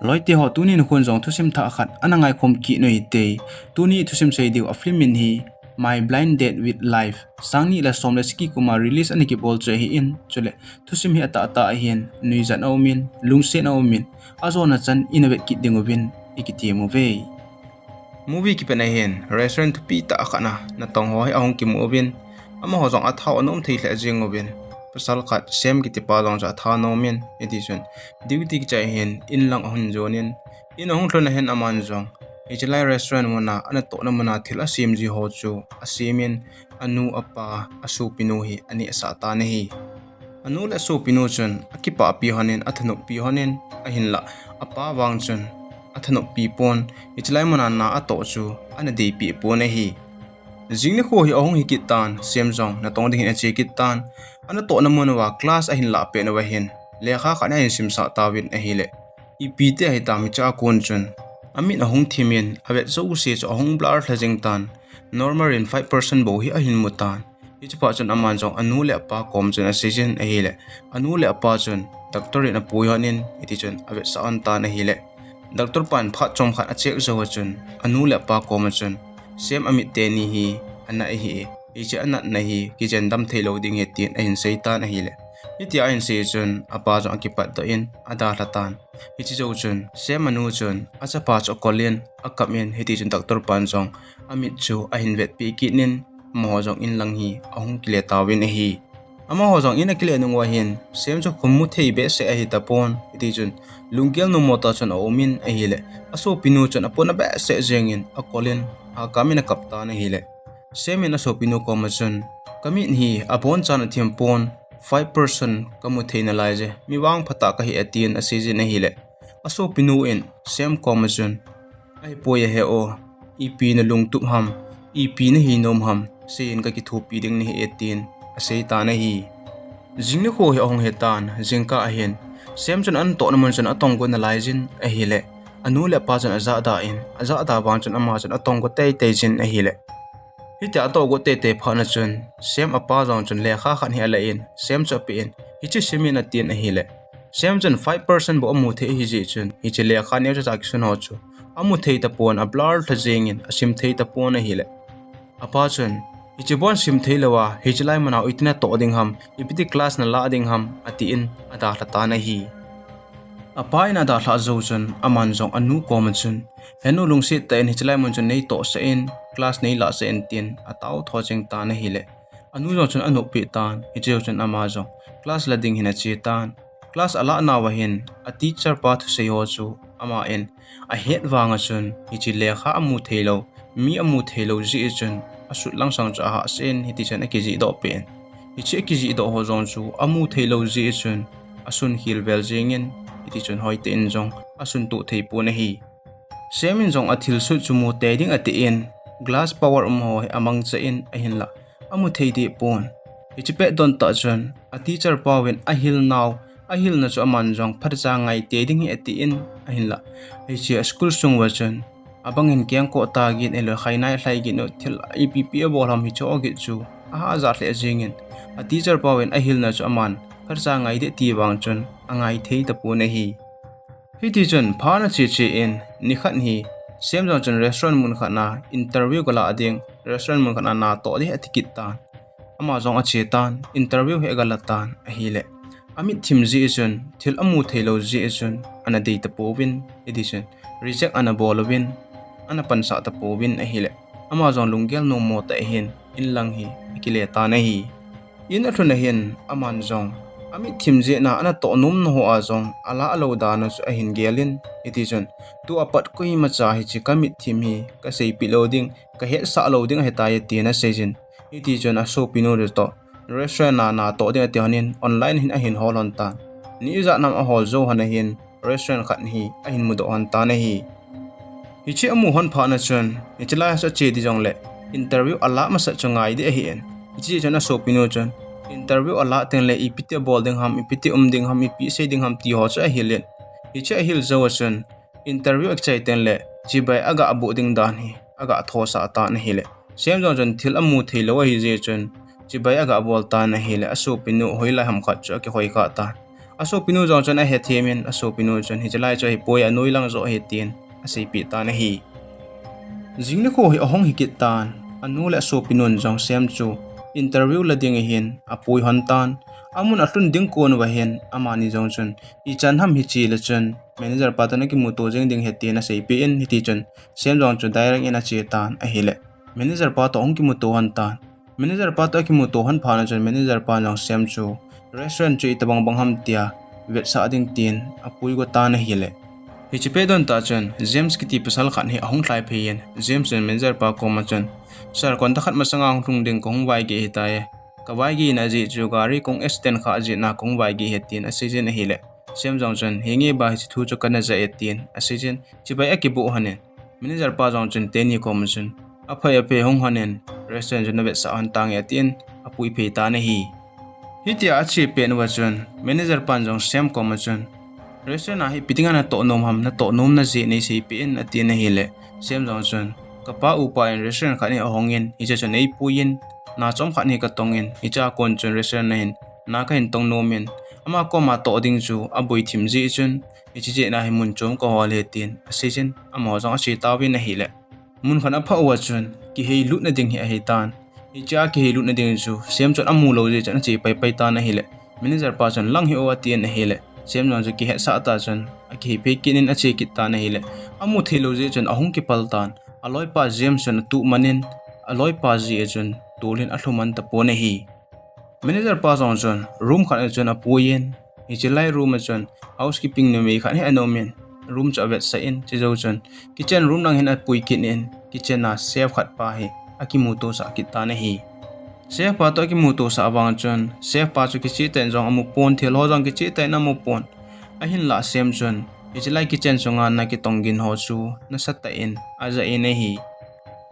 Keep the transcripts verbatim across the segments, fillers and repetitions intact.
Loite ho, tuni nikho jong thusim thah khat ana ngaikhom kit u hite. Tuni thusim sei diu a film min hi My Blind Date with Life, sang ni le som le sagi kum a release ana kibol chu ahin, chule thusim hi atahtah ahin, nuijat aumin, lungset aumin, ajona chan in avet kit ding uvin ikitem uve. Movie kipat a hin restaurant thupi tah khat a natong ho hi ahung kimu uvin, amaho jong athao anom thei lheh jeng uvin, pasal khat Sam kitipa jong chu atha nom in, hitichun duty kichai hin in lang ahung jon in, in ahung lhun a hin aman jong hiche lai restaurant mun a anatohna mun a thil asem ji ho chu asem in, anu, apa, asopinu hi anehsah tan ahi. Anu le asopinu chun akipahpi lhon in, athanoppi lhon in, ahinlah apa vang chun athanoppi pon, hiche lai mun a na atoh chu ana deipeh pon ahi. Jing nikho hi ahung hi kit tan, Sam jong natong ding hin ache kit tan, anatohna mun uva class ahin lah pet uva hin lekha khat ahin simsah tauvin ahile, ipi ti ahitam hichea kon chun amit ahung thim in, avet jouse chu ahung blur lha jeng tan, normal in five percent bou hi ahin mu tan. Hiche phat chun aman jong anu le apa kom chun aseijin ahile, anu le apa chun doctor in apui lhon in, hitichun avetsah lhon tan ahile, doctor pan phat chomkhat acheck jou a chun anu le apa kom a chun Sam amit teni hi ana ahi e, hiche anatna hi kijendam theilou ding ahi tin ahin sei tan ahile, hitia ahin sei chun apa jong akipatdoh in adalha tan. Hiche jou chun Sam anu chun achapa chu akol in akap in, hitichun doctor pan jong amit chu ahin vetpeh kit in, amaho jong in lang hi ahung kile tauvin ahi. Amaho jong in akile nung uva hin Sam chu khum mu thei behseh ahi tapon, hitichun lunggel nommo tah chun aumin ahile, asopinu chun apona behseh jeng in akol in akam in akap tan ahile, Sam in asopinu kom a chun, kamit hi abonchan athim pon, five percent kamu thei nalai je, mi vangpha tah kahi e, tin aseijin ahile, asopinu in Sam kom a chun, ahipoi ahe o, ipi nalungtup ham, ipi nahi nom ham, seiyin, kakithopi ding nahi e, tin asei tan ahi. Jing nikho hi ahung hi tan, jingkah a hin Sam chun anatohna mun chun atong go nalai jin ahile, anu le apa chun ajahda in, ajahda vang chun ama chun atong go teitei jin ahile, hitia atoh go teitei phat a chun Sam apa jong chun lekha khat hi ala in, Sam chu ape in, hiche sim in, atin ahile, Sam chun five percent bou amu thei ahi jeh chun hiche lekha neocha cha kisun ho chu amu thei tapon, ablur lha jeng in asim thei tapon ahile, apa chun, hiche bon sim theilou a hiche lai mun a itina toh ding ham, ipiti class nalah ding ham, atin adalha tan ahi. Apa in adalhah jou chun aman jong anu kom a chun, henu, lungset tah in hiche lai mun chun neitohsah in, class neilah sah in, tin atao tho jeng tan ahile, anu jong chun anoppeh tan, hiche jou chun ama jong class la ding hin ache tan. Class alah nauva hin a teacher pa thusei ho chu ama in ahet vang a chun hiche lekha amu theilou, mi amu theilou jeh chun asut langsang chu ahahsa in, hitichun akijihdoh peh in, hiche akijihdoh ho jong chu amu theilou jeh chun asun khel vel jeng in, hitichun hoitah in jong asun toh thei pon ahi. Sam in jong athilsut chu mu tei ding atin, glass power um ho hi amangcha in ahinlah amu thei deh pon. Hiche pet don tah chun a teacher pa uvin ahil nau, ahilna chu aman jong phatecha ngai tei ding hi atin, ahinlah hiche a school sung uva chun abang in kengkoh ta gin, ahilou khainai lhai gin u, thil ipi ipi abol ham hiche ho gin chu ahahsa lheh jeng in, a teacher pa uvin ahilna chu aman phatecha ngai deh ti vang chun angai thei tapon ahi. Hitichun phat ana che che in, nikhat hi Sam jong chun restaurant mun khat a interview galah ding, restaurant mun khat a natoh ding ati kit tan. Ama jong ache tan, interview hi agala tan ahile, amit thim jeh chun, thil amu theilou jeh chun ana dei tapouvin, hitichun reject ana bol uvin, ana pansah tapouvin ahile, ama jong lunggel nommo tah in in lang hi akile tan ahi. In alhun a hin aman jong amit thim jeh a anatoh nomna ho a jong alah lou dan u chu ahin gel in, hitichun tua pat koimacha hiche kamit thim hi kaseipeh lou ding, kahetsah lou ding ahitai, tin aseijin, hitichun asopinu toh restaurant a natoh ding ati lhon in online hin ahin hol lhon tan. Ni ijat nam ahol jou lhon a hin restaurant khat hi ahin mudoh lhon tan ahi. Hiche amu lhon phat a chun, hiche lai a chu ache ding jongle interview alah masat chu ngai ding ahin, hiche chun asopinu chun interview alah tengle ipiti abol ding ham, ipiti um ding ham, ipi sei ding ham ti ho chu ahil in, hiche ahil jou a chun interview akichai tengle chibai aga boh ding dan hi aga thosah tan ahile, Sam jong chun thil amu theilou ahi jeh chun chibai aga bol tan ahile, asopinu hoilai ham khat chu akihoi kha tan. Asopinu jong chun ahethem in, asopinu chun hiche lai chu ahipoi, anoi lang joh ahi tin aseipeh tan ahi. Jing nikho hi ahung hi kit tan, anu le asopinun jong Sam chu interview la ding ahin apui hon tan. Amun alhun ding kon uva hin amani jong chun ichan ham hiche le chun manager pa toh akimuto jing ding ahi tin aseipeh in, hiti chun Sam jong chu direct in ache tan ahile, manager pa toh ahung kimuto hon tan. Manager pa toh akimuto hon phat chun manager pa jong Sam chu restaurant chu itobang bang ham tia vetsah ding tin apui go tan ahile, hiche pet don tah chun James kiti pasal khat hi ahung lhai phei in, James chun manager pa koma chun, "Sir, contact khat masanga hung lhung ding kahung vaigeh ahitai. Kavaigehna jeh chu gari kahung accident kha jeh a kahung vaigeh ahi," tin aseijin ahile, Sam jong chun, "Henge ba, hiche thu chu kana ja e," tin aseijin, chibai akiboh hon in, manager pa jong chun teni koma chun, "Aphai, aphai, hung hon in, restaurant chu navetsah hon tange," tin apui phei tan ahi. Hitia ache pet uva chun manager pan jong Sam koma chun, "Restaurant a hi ipi dinga natoh nom ham, natoh nomna jeh neiseipeh in," atin ahile, Sam jong chun, "Kapa upa in restaurant khat hi ahong in, hiche chun eipui in, na chom khat hi katong in, hichea kon chun restaurant a hin na kahin tong nom in, ama koma toh ding chu aboi thim jeh chun, hiche jeh a hi mun chom kahol ahi," tin aseijin, amaho jong ache tauvin ahile, mun khat aphah uva chun kiheilutna ding hi ahitan. Hichea kiheilutna ding chu Sam chun amu lou jeh chun ache paipai tan ahile, manager pa chun, "Lang hih o," atin ahile, Sam jong chu kihetsah tah chun akihei phei kit in ache kit tan ahile, amu thei lou jeh chun ahung kipal tan. Aloipa James chun atuh man in, aloipa jeh a chun tol in alhu man tapon ahi. Manager pa jong chun room khat a chun apui in, hiche lai room a chun housekeeping numei khat hi ana um in, room chu avetsah in, chujou chun kitchen room lang hin apui kit in, kitchen a chef khat pa hi akimuto sah kit tan ahi. Chef pa toh akimuto sah vang chun chef pa chu kicheh tah in jong amu pon, thil ho jong kicheh tah in amu pon. Ahinlah Sam chun hiche lai kitchen sunga ana kitong gin ho chu nasatah in aja in ahi.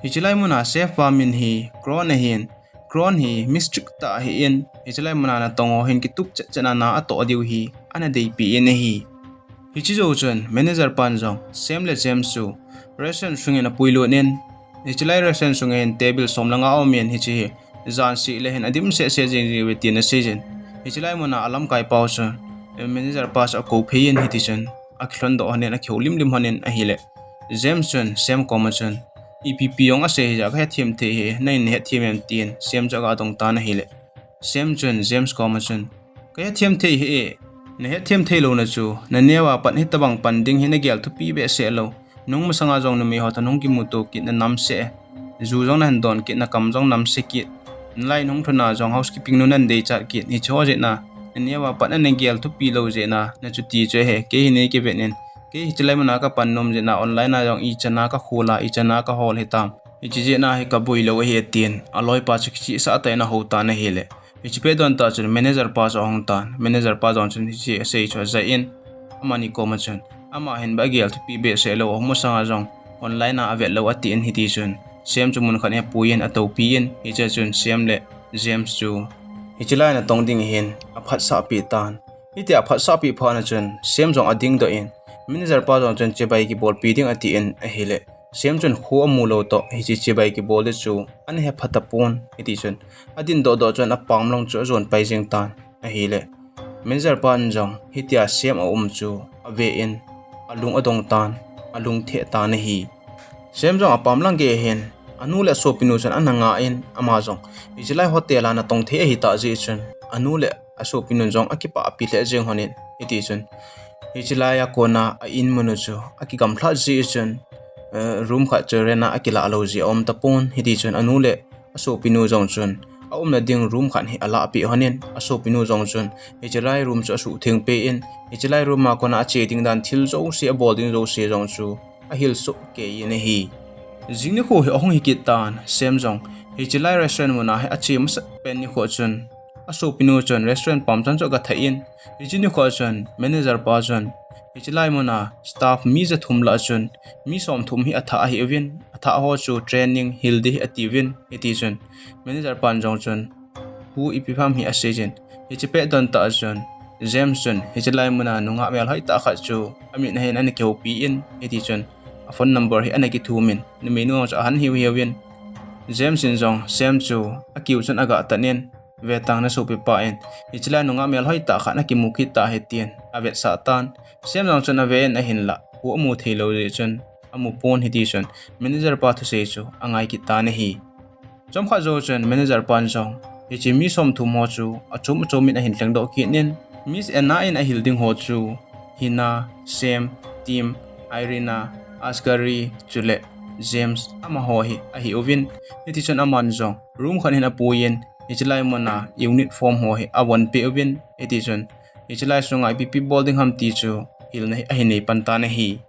Hiche lai muna chef pa min hi Kron ahin, Kron hi mi strict tah ahin, hiche lai muna natong ho hin kitup chet chet a na atoh diu hi ana deipi in ahi. Hiche jou chun manager pan jong Sam le James chu restaurant sungin apuilut in, hiche lai restaurant sunga hin table som le nga aum in, hiche hi jan seh le hin adim seh seh jing jing uve tin aseijin, hiche lai muna alamkai pau chun manager pa chu akou phei in, hiti chun akilhon doh hon in, akihoulim lim hon in ahile, James chun Sam koma chun, "Ipi pi jong asei hijeh a kahethem thei hih e, nangin nahethem em?" tin Sam chu aga dong tan ahile, Sam chun James koma chun, "Kahethem thei hih e, nahethem thei louna chu naneo a pat hitobang pan ding hi nagel thupi behseh lou. Nung masanga jong numei ho toh nahung kimuto kit, nanamseh e. Ju jong nahin don kit, nakam jong namse kit. Nalai nahung lhun a jong housekeeping nu nahin deichat kit. Hiche ho jeh a naneo a pat nagel thupi lou jeh a nachuti chu ahi. Kei hi neikivet in, kei hiche lai muna kapan nom jeh a online a jong ichan a kakhol a, ichan a kahol hitam. Hiche jeh a hi kaboi lou ahi," atin aloipa chu kichehsah tah in ahou tan ahile, hiche pet don tah chun manager pa chu ahung tan. Manager pa jong chun hiche asei chu aja in, amani koma chun, "Ama hin ba agel thupi behseh lou, hung masanga jong online a avet lou," atin, hiti chun Sam chu mun khat hi apui in atoupi in, hiche chun Sam le James chu hiche lai natong ding hin aphatsah peh tan. Hitia aphatsah peh phat chun Sam jong adingdoh in, manager pa jong chun chibai kibolpi ding atin ahile, Sam chun kho amu lou toh hiche chibai kibol ding chu ana hepha tapon, hiti chun adindoh doh chun apam lang chu ajon pai jing tan ahile, manager pan jong hitia Sam aum chu ave in, alung adong tan, alung theh tan ahi. Sam jong apam lang gei hin anu le asopinu chun ana nga in, ama jong hiche lai hotel a natong thei ahitah jeh chun anu le asopinu jong akipah pi lheh jeng hon in, hiti chun hiche lai a kona a-in mun u chu akigamlhat jeh chun, eh, room khat chu rent a akilah lou jeh aum tapon, hiti chun anu le asopinu jong chun aumna ding room khat hi alahpeh hon in, asopinu jong chun hiche lai room chu asuhtheng peh in, hiche lai room a kona ache ding dan thil jouse, abol ding jouse jong chu ahilsoh kei in ahi. Jing nikho hi ahung hi kit tan, Sam jong hiche lai restaurant muna hi ache masat pen nikho chun asopinu chun restaurant pam chan chu aga thah in, hiche nikho chun manager pa chun hiche lai muna staff mi jathum lah chun mi somthum hi athah ahiuvin, athah ho chu training hil ding hi atiuvin, hiti chun manager pan jong chun, "Pu, ipi ham?" hi aseijin, hiche pet don tah chun James chun hiche lai muna nungah melhoi tah khat chu amit a hin ana kihoupi in, hiti chun a phone number hi ana kithum in, numeinu jong chu ahan hiu hiuvin, James in jong Sam chu akiu chun aga tan in, ve tang nasopipa in, hichelai nungah melhoi tah khat nakimu kit tahi tin avetsah tan. Sam jong chun ave in ahinlah, kho amu thei lou jeh chun, amu pon hiti chun, manager pa thusei chu angai kit tan ahi. Chomkhat jou chun manager pan jong hiche mi somthum ho chu achom achom in ahin lhengdoh kit in, Miss Anna in ahil ding ho chu Hina, Sam, Tim, Irina, Asghari, chule James amaho hi ahiuvin, hiti chun aman jong room khat hin apuiyin, hichelai muna unit form ho hi avonpeh uvin, hiti chun hichelai sunga ipi ipi bol ding ham ti chu hilna hi ahin nei pan tan ahi.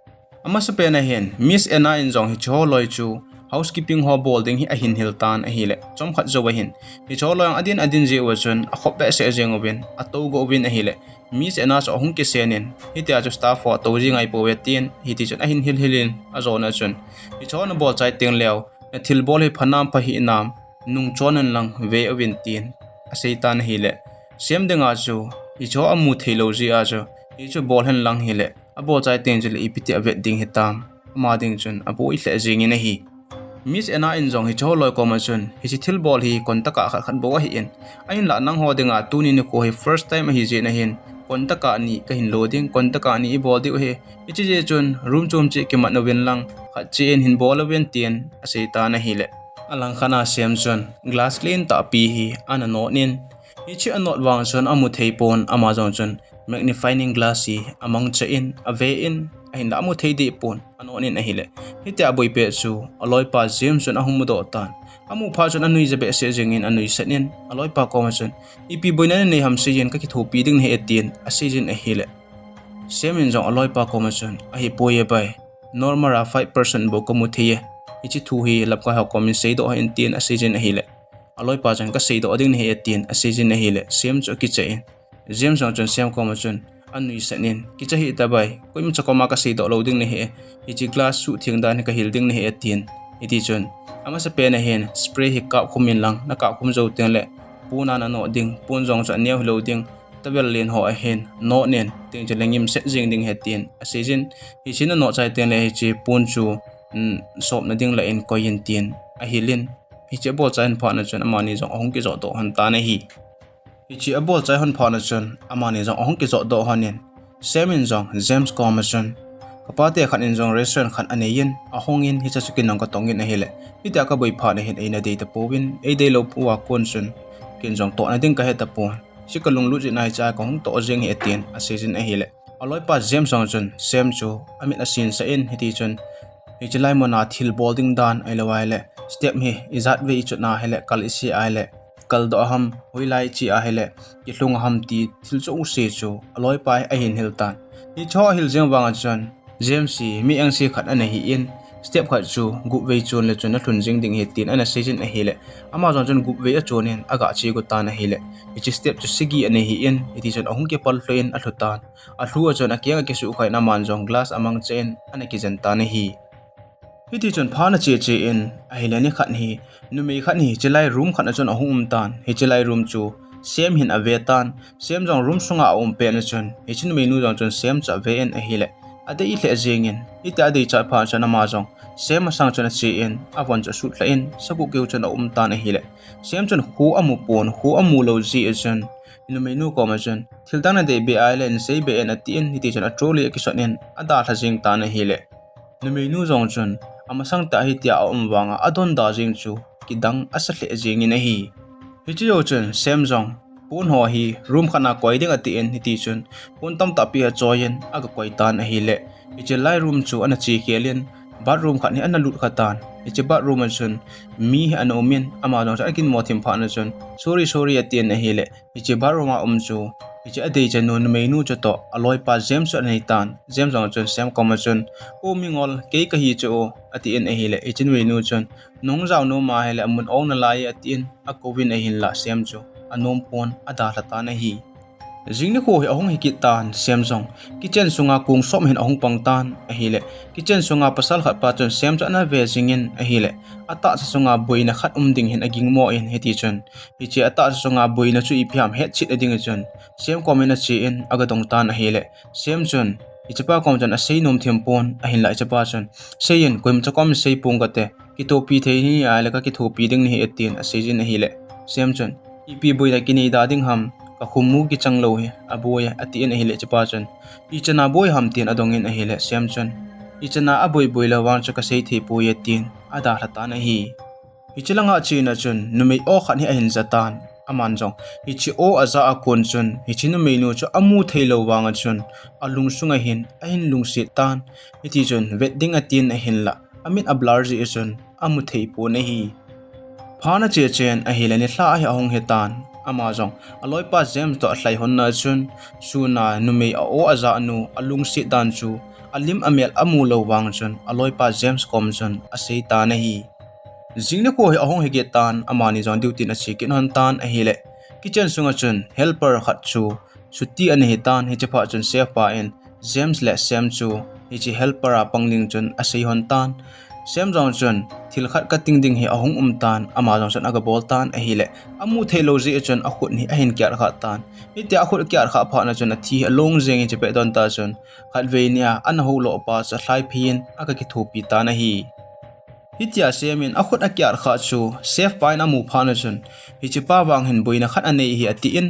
Amasapen a hin, Miss Anna in jong hicheho loi chu housekeeping ho bol ding hi ahin hil tan ahileh, chomkhat jou ahin, hicheho loi adin adin jeh uva chun akhop behseh jeng uvin, atou go uvin ahileh, Miss Anna chu ahung kisen in, hitia chu staff ho atou ji ngai pouve tin, hiti chun ahin hil hil in, ajona chun, hicheho nabol chai teng leu, nathilbol hi phanam pha hinam, nungchon in lang ve uvin tin asei tan ahileh, Sam dinga chu hicheho amu thei lou jeh a chu, hichu bol hen lang hileh, abol chai teng chuleh ipi ti avet ding hitam, ama ding chun aboi lheh jeng in ahi. Miss Anna in jong hicheho loi koma chun, hiche thilbol hi contact a khat khat bou ahin, ahinlah nangho dinga tuni nikho hi first time ahi jeh in ahin, contact a ni kahin lo ding, contact a ni ibol diu ahi, hiche jeh chun room chom cheh kimat uvin lang, khat cheh in hin bol uvin tin asei tan ahileh, alangkhat a Sam chun glass lentah pi hi ana not in, hiche anot vang chun amu thei pon, ama jong chun magnifying glass hi amangcha in, ave in, ahinlah amu thei deh pon, anot in ahileh, hitia aboi pet chu aloipa James chun ahung mudoh tan. Amu phat chun anuija behseh jeng in anuisat in, aloipa koma chun, ipi boina nanei ham seijin, kakithopi ding nahi e tin aseijin ahileh, Sam in jong aloipa koma chun, ahipoi e bai, normal a five percent bou kamu thei e, hiche thu hi lamkai ho komin seidoh hih in tin aseijin ahileh, aloipa chun, kaseidoh ding nahi e tin aseijin ahileh, Sam chu akicha in, James jong chun Sam koma chun anuisat in, kicha hih ta bai, koimacha koma kaseidoh lou ding nahi e, hiche glass suhtheng dan hi kahil ding nahi e tin, hiti chun, amasapen a hin spray hi kapkhum in lang, nakapkhum jou teng leh pon a nanot ding, pon jong chu aneo hilou ding, towel len ho a hin not in, teng chuleh ngimset jeng ding ahi tin aseijin, hiche nanot chai teng leh hiche pon chu, um, sopna ding lah in koi in tin ahil in, hiche abol chai lhon phat na chun amani jong ahung kijotdoh lhon tan ahi. Hiche abol chai lhon phat na chun amani jong ahung kijotdoh lhon in, Sam in jong James koma chun, kapate khat in jong restaurant khat anei in, ahong in, hiche chu ken jong katong in ahileh, hitia kaboi phat na hin eina dei tapouvin, eideilou uva kon chun ken jong tohna ding kahe tapon, hiche kalunglut jeh a hichea kahung toh jeng ahi tin aseijin ahileh, aloipa James jong chun Sam chu amit asinsah in, hiti chun, hichelai muna thilbol ding dan ahilou ahileh, step hi ijat vei ichot a ahileh, kal ise ahileh, kaldoh ham, hoilai che ahileh, kilhung ham ti thil jouse chu aloipa hi ahin hil tan. Hicheho ahil jeng vang a chun, James hi mi engse khat ana hi in, step khat chu gup vei chon leh chun nalhun jeng ding ahi tin ana seijin ahileh, ama jong chun gup vei achon in aga che got tan ahileh, hiche step chu sagi ana hi in, hiti chun ahung kipal lhu in alhu tan. Alhu a chun akeng akisuhkhai in aman jong glass amangcha in ana kijen tan ahi. Hiti chun phat ana che che in ahileh, nikhat hi numei khat hi hichelai room khat a chun ahung um tan. Hichelai room chu Sam hin ave tan. Sam jong room sunga aum pet na chun, hiche numeinu jong chun Sam chu ave in ahileh, adei lheh jeng in, hitia adei chai phat chun ama jong Sam masang chun ache in, avon chu asutlhah in, sabuh keu chun aum tan ahileh, Sam chun kho amu pon, kho amu lou jeh a chun, numeinu koma chun, thildang nadei beh ahileh hin seibe in atin, hiti chun atrolley akisot in adalha jeng tan ahileh, numeinu jong chun amasang tah hitia aum vanga adonda jeng chu kidang asa lheh jeng in ahi. Hiche jou chun Sam jong pon ho hi room khat a koi ding atin, hiti chun pon tamtah pi achoi in aga koi tan ahileh, hichelai room chu ana chekhel in, bathroom khat hi ana lut kha tan. Hiche bathroom a chun mi hi ana um in, ama jong chun aginmo thim phat na chun, sorry, sorry atin ahileh, hiche bathroom a um chu hiche adeichanu numeinu chutoh aloipa James chu ana hi tan. James jong chun Sam koma chun, o mingol, kei kahi chu o, atin ahileh, hiche numeinu chun, nahung jao nom ahileh amun ong nalai e atin akouvin ahinlah Sam chu anom pon adalha tan ahi. Jing nikho hi ahung hi kit tan, Sam jong kitchen sunga kong som hin ahung pang tan ahileh, kitchen sunga pasal khat pa chun Sam chu ana ve jing in ahileh, atahsa sunga boina khat um ding hin agingmo in, hiti chun hiche atahsa sunga boina chu ipi ham hetchet na ding a chun Sam komin ache in aga dong tan ahileh, Sam chun hichepa kom chun asei nom thim pon ahinlah, hichepa chun, sei in, koimacha kom sei pong kate, kithopi thei nahi ahileh kakithopi ding nahi atin aseijin ahileh, Sam chun, Ipi boina kinei da ding ham, ka khum mu kichang lou hi, aboi e, atin ahile hichepa chun, ichana boi ham tin adongin ahile Sam chun, ichana aboi boi lou vang chu kasei thei poi e tin adalha tan ahi. Hiche langa chena chun numei aw khat hi ahin ja tan. Aman jong hiche aw aja a kon chun hiche numeinu chu amu thei lou vanga chun alungsunga hin ahin lungset tan. Hiti chun vet ding atin ahinla amit a blur jeh chun amu thei pon ahi. Phat ache chen ahile nilhah hi ahung hitan. Ama jong aloipa James toh alhai honna chun suna numei a aw aja nu alungset dan chu alim amel amu lou vang chun aloipa James kom chun asei tan ahi. Jing nikho hi ahung hikit tan, amani jong duty in ache kit hon tan ahile kitchen sunga chun helper khat chu chuti ana hitan, hiche phat chun chef pa in James le Sam chu hiche helper a pang ding chun asei hon tan. Sam jong chun thil khat kating ding hi ahung um tan, ama jong chun aga bol tan ahile amu thei lou jeh chun akhut hi ahin kiat kha tan. Hitia akhut akiat kha phat na chun athi hi along jeng in hiche pet don ta chun khatvei nia ana hou lou pa chu alhai phei in aga kithopi tan ahi. Hitia Sam in akhut akiat kha chu chef pa in amu phat na chun hichepa vang hin boina khat anei hi atin,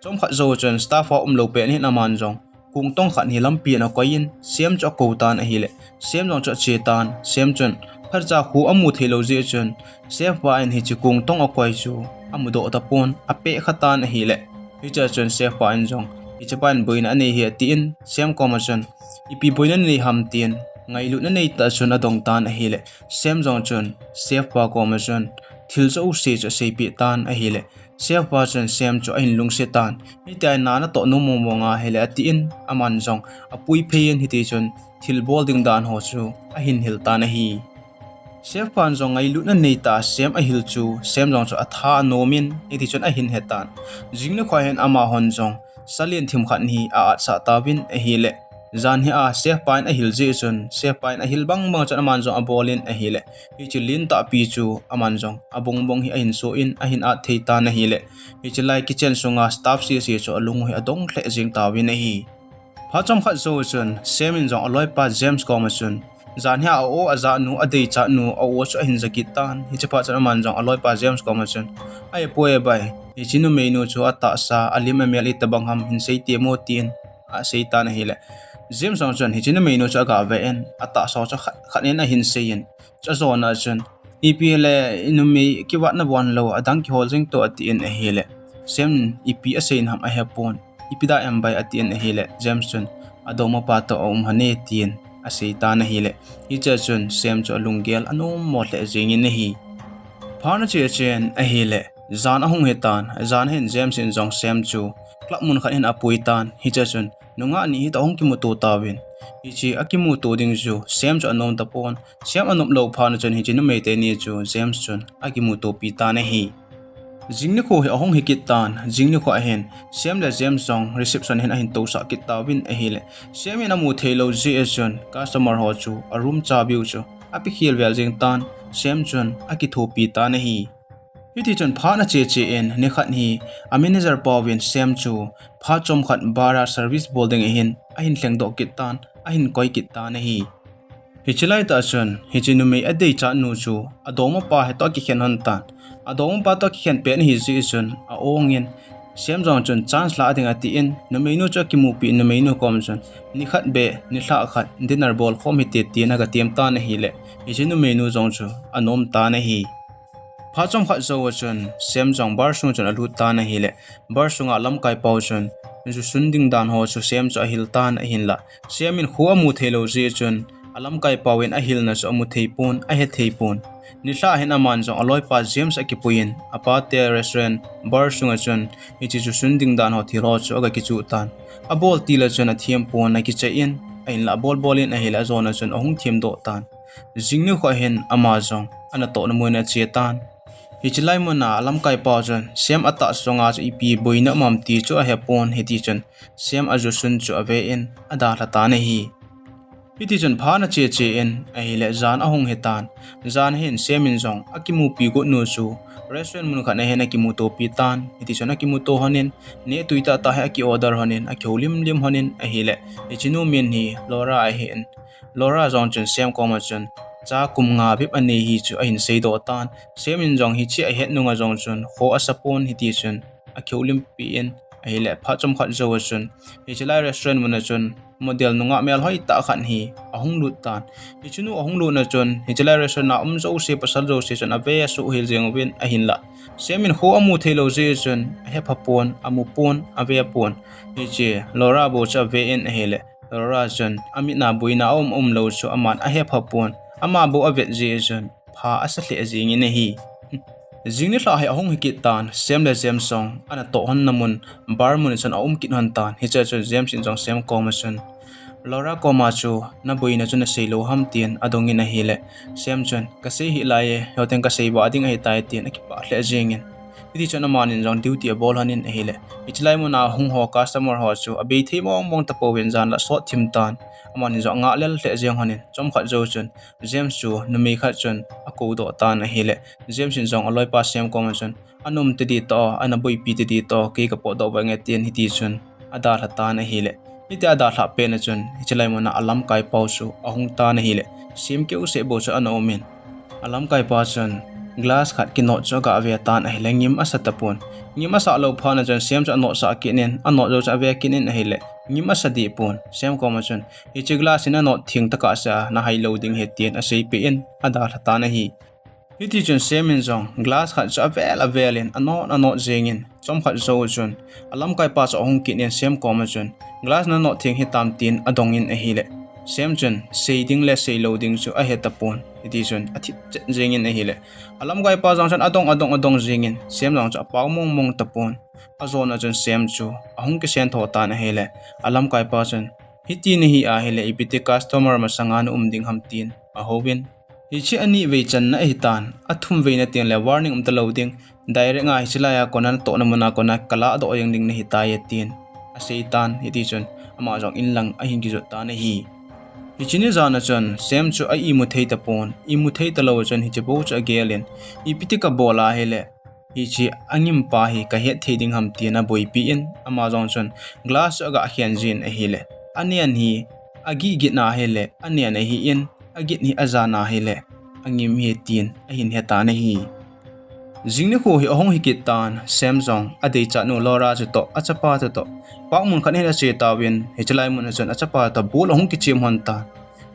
chomkhat jou chun staff ho umlou pet hin aman jong kongtong khat hi lampi in akoi in Sam chu akou tan ahile Sam jong chu ache tan. Sam chun phatcha khu amu thei lou jeh chun chef pa in hiche kongtong akoi chu amudoh tapon apeh kha tan ahile hichea chun chef pa in jong hichepa in boina anei hi atin Sam koma chun ipi boina nei ham tin ngailutna neitah chun adong tan ahile Sam jong chun chef pa koma chun thil jouse chu aseipeh tan ahile chef pa chun Sam chu ahin lungset tan. Hitia na natoh nom mong mong ahile atin aman jong apui phei in hiti chun thil bol ding dan ho chu ahin hil tan ahi. Chef pan jong ngailutna neitah a Sam ahil chu Sam jong chu atha anom in hiti chun ahin he tan. Jing nikho hin amahon jong salen thim khat hi a-atsah tauvin ahile jan hi a chef pa in ahil jeh chun chef pa in ahil bang bang chun aman jong abol in ahile hiche lentah pi chu aman jong abong bong hi ahin so in ahin at thei tan ahile hiche lai kitchen sunga staff sese chu alung hi adong lheh jeng tauvin ahi. Phat chomkhat jou chun Sam in jong aloipa James koma chun jan hi a aw aja nu adeichat nu a aw chu ahin ja kit tan. Hiche phat chun aman jong aloipa James koma chun ahipoi e bai, hiche numeinu chu atahsa alim amel itobang ham hin sei temo tin asei tan ahile James jong chun hiche numeinu chu aga ve in atahsa chu khat khat in ahin sei in chu ajona chun ipi le numei kivat nabon lou adang kihol jeng toh atin ahile Sam in ipi asei in ham ahepon, ipi da em bai atin ahile James chun adongmapa toh aum hon e tin asei tan ahile hichea chun Sam chu alunggel anom mo lheh jeng in ahi. Phat ache chen ahile jan ahung hitan, jan hin James in jong Sam chu club mun khat hin apui tan, hichea chun nungah ni hitoh ahung kimuto tauvin hiche akimuto ding chu Sam chu anom tapon, Sam anop lou phat na chun hiche numei teni chu James chun akimutopi tan ahi. Jing nikho hi ahung hikit tan, jing nikho ahin Sam le James jong reception hin ahin tousah kit tauvin ahile Sam in amu thei lou jeh a chun customer ho chu a room chabi u chu apekhel vel jeng tan, Sam chun akithopi tan ahi. Hiti chun phat ache che in nikhat hi a manager pauvin Sam chu phat chomkhat bar a service bol ding ahin ahin lhengdoh kit tan, ahin koi kit tan ahi. Hiche laitah chun hiche numei adeichat nu chu adongmapa hitoh akikhen hon tan, adongmapa toh akikhen pet ahi jeh chun a-ongin Sam jong chun chance lah ding atin numeinu chu akimupi in numeinu kom chun nikhat beh nilhah khat dinner bol khom hite tin aga tem tan ahile hiche numeinu jong chu anom tan ahi. Phat chomkhat jou a chun Sam jong bar sung chun alut tan ahile bar sunga alamkaipau chun jusun ding dan ho chu Sam chu ahil tan ahinla Sam in khu amu theilou jeh chun alamkaipau in ahilna chu amu theipon, ahe theipon. Nilhah hin aman jong aloipa James akipuiyin apate restaurant bar sunga chun hiche jusun ding dan ho thil ho chu aga kichuh tan. Abol tila chun athem pon akichai in ahinla abol bol in ahile ajona chun ahung themdoh tan. Jing nikho hin ama jong anatohna mun a ache tan. Hiche lai muna alamkaipau chun Sam atahsa sunga chu ipi boina um am ti chu ahepon hitichun Sam ajusun chu avein adalha tan ahi. Hitichun phat ache che in ahile jan ahung hitan. Jan hin Sam in jong akimupi gotnu chu restaurant mun khat a hin akimutopi tan. Hitichun akimuto honin neh tui tahtah hi aki order honin akihoulim lim honin ahile hichenu min hi Laura ahin. Laura jong chun Sam koma chun cha kum nga bep anei hi chu ahin seidoh tan. Sam in jong hiche ahet nunga jong chun kho asapon hiti chun akihoulimpi in ahile phat chomkhat jou a chun hiche lai restaurant mun a chun model nungah melhoi tah khat hi ahung lut tan. Hiche nu ahung lut na chun hiche lai restaurant a um jouse pasal jouse chun ave asuh hel jeng uvin ahinlah Sam in kho amu theilou jeh chun ahephapon, amupon, avepon. Hiche Laura bou chu ave in ahile Laura chun amit a boina aum umlou chu aman ahephapon, ama bou avet jeh chun pha asa lheh jengin ahi. Jing nilhah hi ahung hikit tan, Sam le James jong anatoh hon na mun bar mun chun aum kit hon tan. Hiche chun James in jong Sam koma chun Laura koma chu naboina chu nasei lou ham tin adongin ahile Sam chun kasei hih lai e, hoteng kasei vah ding ahitai tin akipah lheh jengin. Hiti chun amanin jong duty abol honin ahile hiche lai muna hung ho customer ho chu abei thei mong mong tapouvin jan la sot thim tan. Amanin jong angah lel lheh jeng honin chomkhat jou chun James chu numei khat chun akoudoh tan ahile James in jong aloipa Sam koma chun ana um tadih tah o, ana boipi tadih tah o, kei kapotdoh vang e tin hiti chun adalha tan ahile hiti adalhah pet na chun hiche lai muna alamkaipau chu ahung tan ahile Sam keuseh bou chu ana umin alamkaipa chun glass khat kinot chu agah ve tan ahile ngim asa tapon. Ngim asah lou phat na chun Sam chu anotsah kit in, anot jou chu ave kit in ahile ngim asa dehpon. Sam koma chun hiche glass hi nanot theng tokah seh a nahai lou ding ahi tin aseipeh in adalha tan ahi. Hiti chun Sam in jong glass khat chu avel avel in anot anot jengin chomkhat jou chun alamkaipa chu ahung kit in Sam koma chun glass nanot theng hitam tin adongin ahile Sam chun sei ding le sei lou ding chu ahetapon. Hiti chun athip chet jengin ahile alamkaipa jong chun adong adong adong jengin Sam jong chu apao mong mong tapon. Ajona chun Sam chu ahung kisentho tan ahile alamkaipa chun hiti nahi ahile ipi ti customer masanga na um ding ham tin ahouvin. Hiche anivei channa ahitan, athumvei na tengle warning umtalou ding, direct a hiche laiya kona natohna muna kona kalahdoh jeng ding nahitai e tin aseitan. Hiti chun ama jong inlang ahin kijot tan ahi. Hiche ni jana chun Sam chu a imu thei tapon, imu thei talou chun hiche bou chu agelin, ipi ti kabol ahile hiche angimpa hi kahet thei ding ham tin aboipi in, ama jong chun glass chu agah khen jin ahile anen hi agih gitna ahile anen ahin, agit hi ajana ahile angim ahi tin ahin hetan ahi. Jing nikho hi ahung hikit tan, Sam jong adeichatnu Laura chutoh, achapa chutoh park mun khat hin ache tauvin, hiche lai mun a chun achapa toh ball ahung kichem hon tan.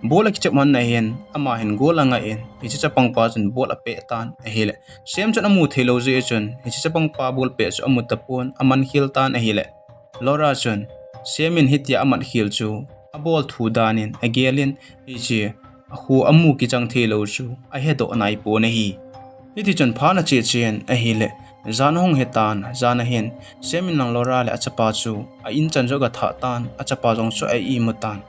Ball akichem hon na hin ama hin goal angah in hiche chapangpa chun ball apeh tan ahile Sam chun amu theilou jeh chun hiche chapangpa ball peh chu amu tapon, aman khel tan ahile Laura chun Sam in hitia amat khel chu abol thu dan in agelin hiche akhu amu kichang theilou chu ahedoh naipon ahi. Hiti chun phat ache chen ahile jan ahung hitan, jan ahin Sam in lang Laura le achapa chu a in chan chu agathah tan, achapa jong chu a imu tan.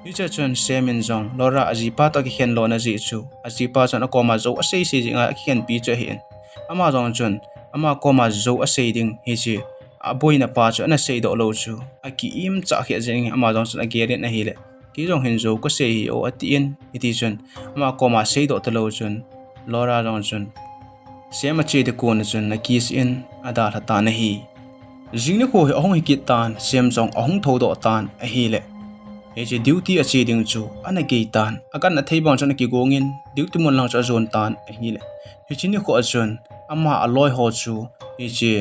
Hiche chun Sam in jong Laura ajipa toh akikhen lona jeh chu ajipa chun akoma jou asei sei jing a akikhenpi chu ahin, ama jong chun ama koma jou asei ding hiche aboina pa chu ana seidoh lou chu aki-imchah kheh jengin ama jong chun agelin ahile kei jong hin jou kasei hi o atin, hiti chun ama koma seidoh talou chun Laura jong chun Sam ache ding kona chun akiss in adalha tan ahi. Jing nikho hi ahung hikit tan, Sam jong ahung thoudoh tan ahile hiche duty ache ding chu ana gei tan, aganna thei bang chun akigongin duty mun lang chu ajon tan ahile hiche nikho a chun ama aloiho chu hiche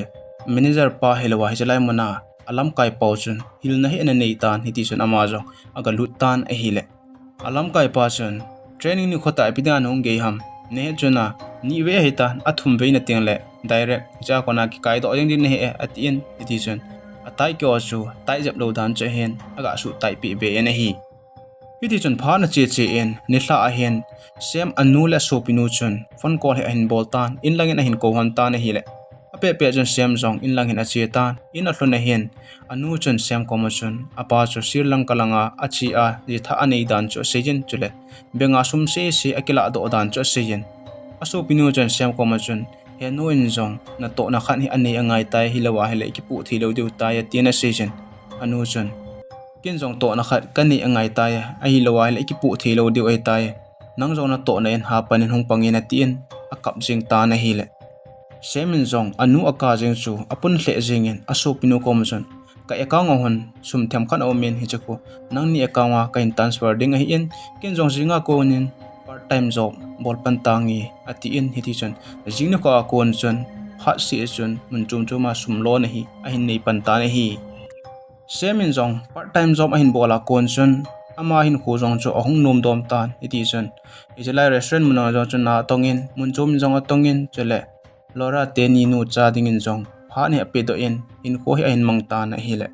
manager pa hilouva hiche lai muna alamkaipau chun hilna hi ana neitan, hiti chun ama jong agalut tan ahile alamkaipa chun training nikho tah ipi dinga nahung gei ham, nahet chun a nivei ahitan, athumvei na tengle direct hichea kona kikaidoh jeng ding nahi e atin, hiti chun ataikeo chu taijep lou dan chu ahin agasuh taipeh be in ahi. Hiti chun phat ache che in nilhah ahin Sam anu le asopinu chun phone call hi ahin bol tan, in langin ahin kou hon tan ahile apehpeh chun Sam jong in lang hin ache tan, in alhun ahin anu chun Sam koma chun apa chu Sri Lanka langa ache a jithah anei dan chu aseijin, chule bank a sum sese akilahdoh dan chu aseijin. Asopinu chun Sam koma chun henu in jong natohna khat hi anei angaitai, hilouva ahile ikipoh theilou diu tai atin aseijin. Anu chun ken jong tohna khat kanei angaitai, ahilouva ahile ikipoh theilou diu ahitai, nang jong natohna in hapan in hung pangin atin akap jeng tan ahile Sam in jong anu aka jeng chu apun lheh jengin asopinu koma chun ka account a hin sum themkhat aumin hiche khu nangni account a kahin transfer ding ahin, ken jong jinga konin part time job bol pan tange, atin, hiti chun jing nikho a kon chun phat seh chun mun chom chom a sum lona hi ahin nei pan tan ahi. Sam in jong part time job ahin bol a kon chun ama hinkho jong chu ahung nom dom tan, hiti chun hiche lai restaurant mun a jong chun na atong in, mun chom in jong atong in, chule Laura teni nu cha dingin jong phat hi apedoh in, hinkho hi ahin mang tan ahile.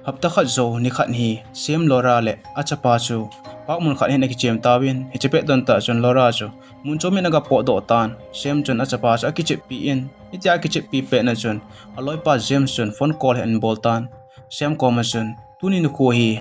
Hapta khat jou nikhat hi Sam, Laura le achapa chu park mun khat hin akichem tauvin, hiche pet don tah chun Laura chu mun chom in aga potdoh tan. Sam chun achapa chu akicheppi in, hitia akicheppi petna chun aloipa James chun phone call hi ahin bol tan. Sam koma chun, tuni nikho hi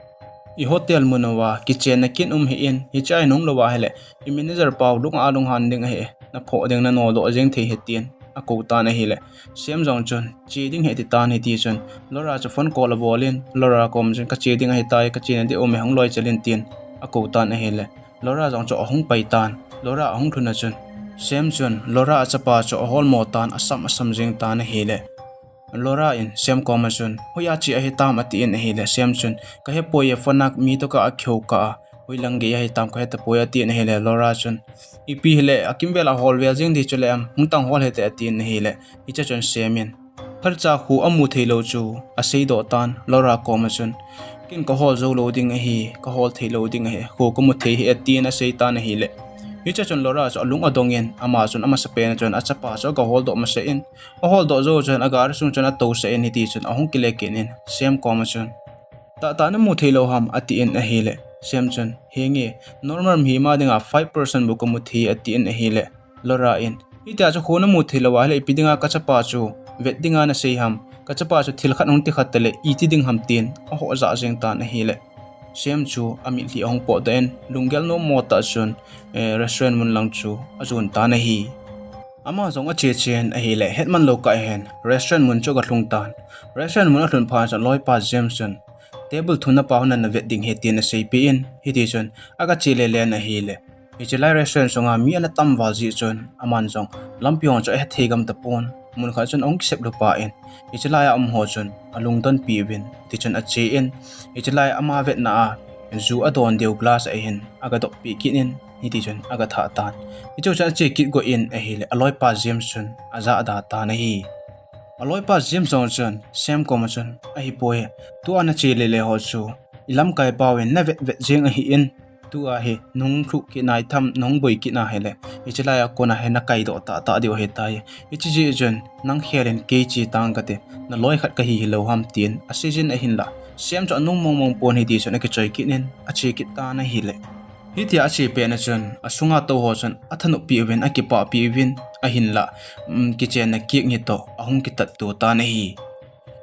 i hotel mun uva kichenna kit um hih in, hichea i nung louva ahile i manager pau lung a lunghan ding ahi, naphoh ding nanodoh jeng thei ahi, tin akou tan ahile. Sam jong chun che ding ahi ati tan, hiti chun Laura chu phone call abol in, Laura koma chun kache ding ahitai, kachena ding aume, hung loichel in, tin akou tan ahile. Laura jong chu ahung pai tan. Laura ahung lhun a chun Sam chun Laura achapa chu aholmo tan, asam asam jeng tan ahile. Laura in Sam koma chun, hoiya che ahitam, atin ahile, Sam chun, kahepoi e, phone a mi toh kah a kihou kah a, hoilang gei ahitam kahetapoi, atin ahile, Laura chun, ipi hile akimvel a hol vel jeng di chule am, hung tang hol hite, atin ahile, hiche chun Sam in phatcha kho amu theilou chu aseidoh tan. Laura koma chun, ken kahol jou lou ding ahi, kahol theilou ding ahi, kho kamu thei ahi, atin asei tan ahile. Hiche chun Laura chu alung adong in, ama chun amasapen a chun achapa chu aga holdoh masa in, aholdoh jou chun agari sung chun atousah in, hiti chun ahung kile kit in, Sam koma chun, tahtah namu theilou ham, atin ahile. Sam chun, henge, normal mihem a dinga five percent bou kamu thei, atin ahile. Laura in, hitia chu kho namu theilou ahile ipi dinga kachapa chu vet dinga nasei ham, kachapa chu thil khat hung ti khat tale iti ding ham, tin ahoh jah jeng tan ahile. Sam chu amitlhi ahung potdoh in, lunggel nommo tah chun restaurant mun lang chu ajon tan ahi. Ama jong ache chen ahile, hetman lou kah hin restaurant mun chu aga lhung tan. Restaurant mun alhun phat chun aloipa James chun table thumna pa hon ana vet ding ahi, tin aseipeh in, hiti chun aga che lele in ahile. Hiche lai restaurant sunga mi ana tam val jeh chun aman jong lampi ho chu ahethei gam tapon. Mun khat chun ahung kisep lhu pah in, hiche lai a um ho chun alungdonpi uvin, hiti chun ache in, hiche lai ama vetna a ju adon diu glass ahin aga doppeh kit in, hiti chun aga thah tan. Hiche chun ache kit got in ahile, aloipa James chun ajahda tan ahi. Aloipa James jong chun Sam koma chun, ahipoi, tua nache lele ho chu ilamkai pau in navet vet jeng ahin, tua hi nahung lhuh kit nai tham, nahung boi kit na hile hiche lai a kona hi nakaidoh tahtah diu ahitai. Hiche jeh chun nang khel in kei che tang kate, naloi khat kahi hilou ham, tin aseijin ahinla, Sam chu anung mong mong pon, hiti chun akichoi kit in ache kit tan ahile. Hitia ache pet na chun asunga tou ho chun athanoppi uvin, akipahpi uvin, ahinla kichenna cake ni toh ahung kitatto tan ahi.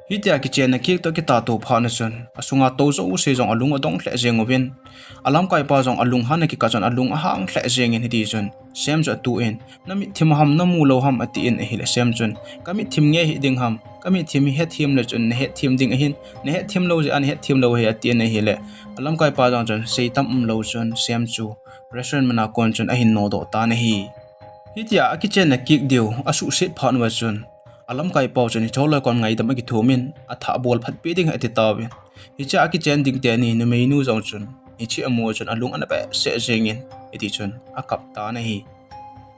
Hitia kichenna cake toh akitato phat na chun asunga tou jouse jong alung adong lheh jeng uvin, alamkaipa jong alunghan akikah chun alung ahang lheh jengin, hiti chun Sam chu atu in, namitlhim ham, namu lou ham, atin ahile, Sam chun, kamitlhim nge hiding ham, kamitlhim hi hetthem le chun nahetthem ding ahin, nahetthem lou jeh a nahetthem lou ahi, atin ahile, alamkaipa jong chun seitam umlou chun Sam chu restaurant mun a kon chun ahin nodoh tan ahi. Hitia akichenna cake diu asuhset phat uva chun alamkaipau chun hicheho loi kom ngaidam akithum in, athah bol phatpeh ding ahi ati tauvin, hichea akichen ding teni numeinu jong chun hiche amu chun alung ana behseh jengin, hiti chun akap tan ahi.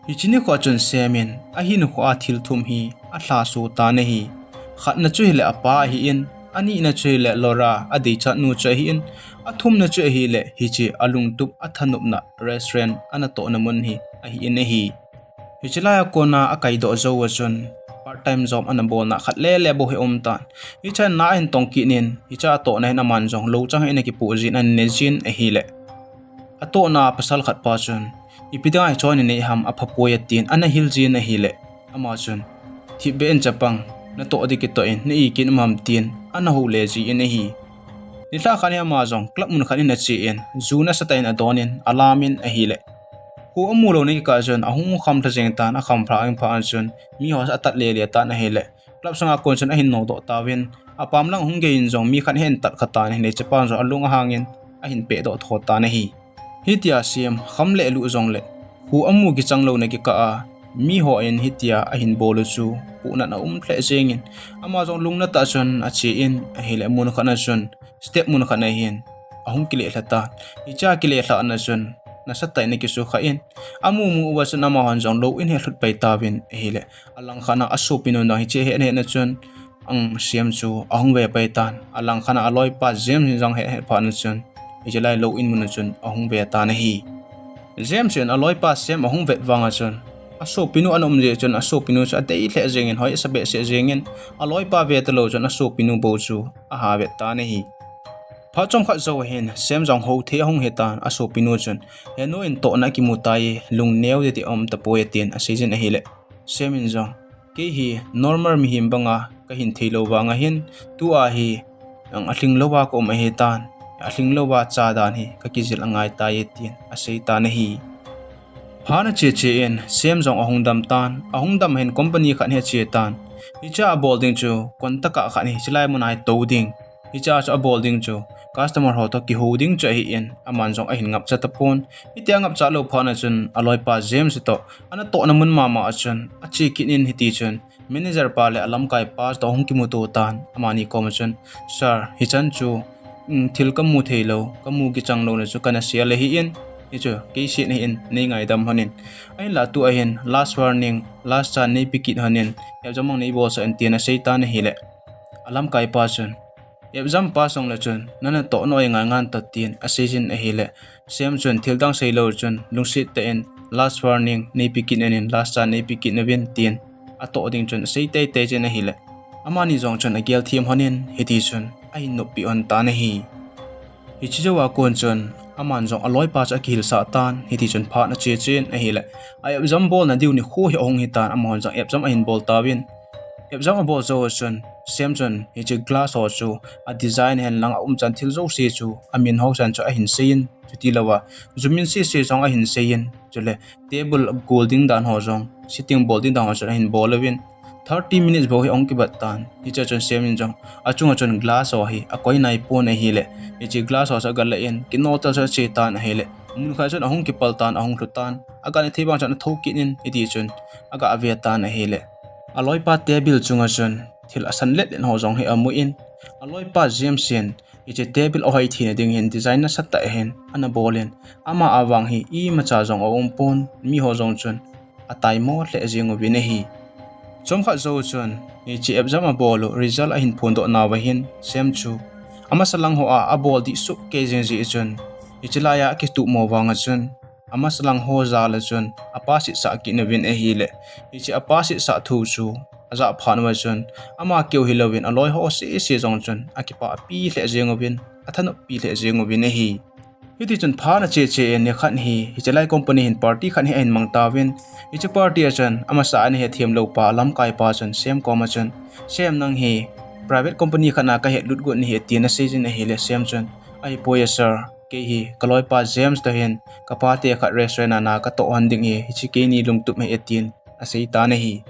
Hiche nikho chun Sam in ahinkho a thil thum hi alhaso tan ahi. Khatna chu hile apa ahin, anina chu hile Laura adeichatnu chu ahin, athumna chu ahile hiche alungtup athanopna restaurant anatohna mun hi ahin ahi. Hiche lai a kona akaidoh jou a chun part time job ana bolna khat lele bou hi aumtan. Hichea na ahin tong kit in, hichea atohna hin aman jong louchang hi ana kipoh jin, ana ne jin ahile, atohna pasal khat pa chun, ipi dinga hicheho nanei ham, aphapoi, atin ana hil jin ahile, ama chun, thipbeh in chapang, natoh ding kitoh in na-ikit um ham, tin ana houle jin ahi. Nilhah khat hi ama jong club mun khat in ache in, ju nasatah in adon in alam in ahile, kho amu louna kikah chun ahung kham lha jeng tan, akham lha jeng phat chun miho chu atat lele tan ahile, club sunga kon chun ahin nodoh tauvin, apam lang ahung gei in jong mi khat ahin tat kha tan ahile, hichepan jong alung ahangin ahin pehdoh tho tan ahi. Hitia Sam kham le luh jongle kho amu kichang louna kikah a miho in hitia ahin bol u chu pohnat aum lheh jengin, ama jong lungnatah chun ache in ahile, mun khat na chun step mun khat na hin ahung kile lha tan. Hichea kile lhahna chun nasatah in akisukha in, amu mu uva chun amahon jong lou in hi alhut pai tauvin ahile, alangkhat a asopinu jong hiche ahet hetna chun, ang Sam chu ahung ve pai tan, alangkhat a aloipa James in jong ahet het phat na chun, hiche lai lou in mun a chun ahung ve tan ahi. James in aloipa Sam ahung vet vang a chun, asopinu ana um jeh chun asopinu chu adei lheh jengin, hoi asa behseh jengin, aloipa ve talou chun asopinu bou chu aha vet tan ahi. Phat chomkhat jou hin Sam jong hou thei ahung hitan, asopinu chun, henu in tohna akimu tai, lungneo ding ti aum tapoi atin aseijin ahile, Sam in jong, kei hi normal mihem banga kahin theilou vang ahin, tua hi ang alhinglouva kaum ahitan, alhinglouva cha dan hi kakijil angai tai atin asei tan ahi. Phat ache che in Sam jong ahung dam tan, ahung dam hin company khat hi ache tan. Hichea abol ding chu contact a khat hi chulai muna hi tou ding, hichea chu abol ding chu customer ho toh kihou ding chu ahin, aman jong ahin ngapcha tapon. Hitia angapcha lou phat na chun aloipa James toh anatohna mun mama a chun ache kit in, hitichun manager pa le alamkaipa toh ahung kimuto tan, amani koma chun, Sir, hichan chu thil kamu theilou, kamu kichang louna chu kana sei ahi in, hichu kei setna ahin, nei ngaidam lhonin, ahinla tua hin last warning, last chance neipe kit lhonin, exam ang neibolsah in tin asei tan ahile, alamkaipa chun, exam pass jongle chun nana toh noi ngai ngan toh tin aseijin ahile, Sam chun thildang seilou chun lungset tah in, last warning neipe kit lhonin, last chance neipe kit lhonin tin atoh ding chun asei teitei jin ahile, amani jong chun agel them lhonin, hitichun ahin noppeh lhon tan ahi. Hiche jouva kon chun aman jong aloipa chu akihilsah tan, hitichun phat ache che in ahile, a exam bolna diu nikho hi ahung hitan, amahon jong exam ahin bol tauvin. Exam abol jou chun Sam chun hiche glass ho chu adesign hen lang aumchan thil jouse chu amin ho chan chu ahin seiyin, chutilouva jumin sese jong ahin seiyin, chule table gol ding dan ho jong, sitting bol ding dan ho chun ahin bol uvin, thirty minutes bou hi ahung kibat tan. Hichea chun Sam in jong achunga chun glass ho hi akoi naipon ahile, hiche glass ho chu agalha in, kinoltal chu ache tan ahile, munkhat chun ahung kipal tan, ahung lhu tan, aga thei vang chun athou kit in, hitichun aga ve tan ahile, aloipa table chunga chun thil asan letlet ho jong hi amun, aloipa James in hiche table ahoi theina ding hin design nasatah hin ana bolin, ama avang hi imacha jong aumpon, miho jong chun ataimo lheh jeng uvin ahi. Chomkhat jou chun hiche exam abol u result ahin phondoh nauva hin Sam chu amasa lang hoa abol dih sohkei jeng jeh chun, hiche laiya akituhmo vanga chun, amasa lang ho jal a chun apass sah kit uvin ahile, hiche apass sah thu chu ajah phat uva chun, ama keu hilouvin aloi ho sese jong chun akipahpi lheh jeng uvin, athanoppi lheh jeng uvin ahi. Hitichun phat ache che in nikhat hi hiche lai company hin party khat hi ahin mang tauvin, hiche party a chun amasa ana hethem lou pa alamkaipa chun Sam koma chun, Sam, nang hi private company khat a kahet lut got nahi atin aseijin ahile, Sam chun, ahipoi sir, kei hi kaloipa James toh hin kapate khat restaurant a na katoh lhon ding ahi, hiche keini lungtup ahi atin asei tan ahi.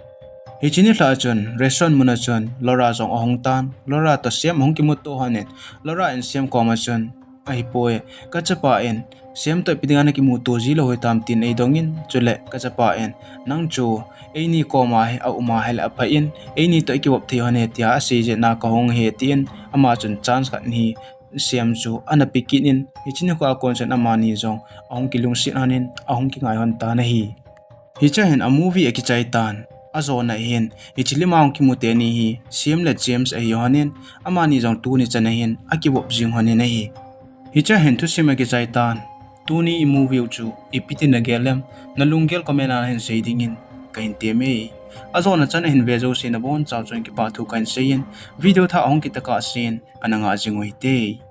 Hiche nilhah chun restaurant muna chun Laura jong ahung tan, Laura toh Sam ahung kimuto lhonin, Laura in Sam koma chun, ahipoi, kachapa in Sam toh ipi dinga nakimuto jilou hitam tin eidongin, chule kachapa in, nang chu eini koma hi auma hile aphai in, eini toh ikivop thei lhon e tia asei jeh a kahung ahi tin, ama chun chance khat hi Sam chu ana pe kit in, hiche nikhoa kon chun amani jong ahung kilungset lhonin, ahung kingai lhon tan ahi. Hichea hin a movie akichai tan, ajona hin hiche lima hung kimu teni hi Sam le James ahi lhonin, amani jong tuni chan a hin akivop jing lhonin ahi. Hichea hin thusim akichai tan, tuni i movie u chu ipi tin nagel em, nalunggel comment a nahin sei dingin kahin temme. Ajona chan a hin ve jouse nabonchauva chun kipathu kahin seiyin, video thah ahung kit tokah sen ana nga jing u hite.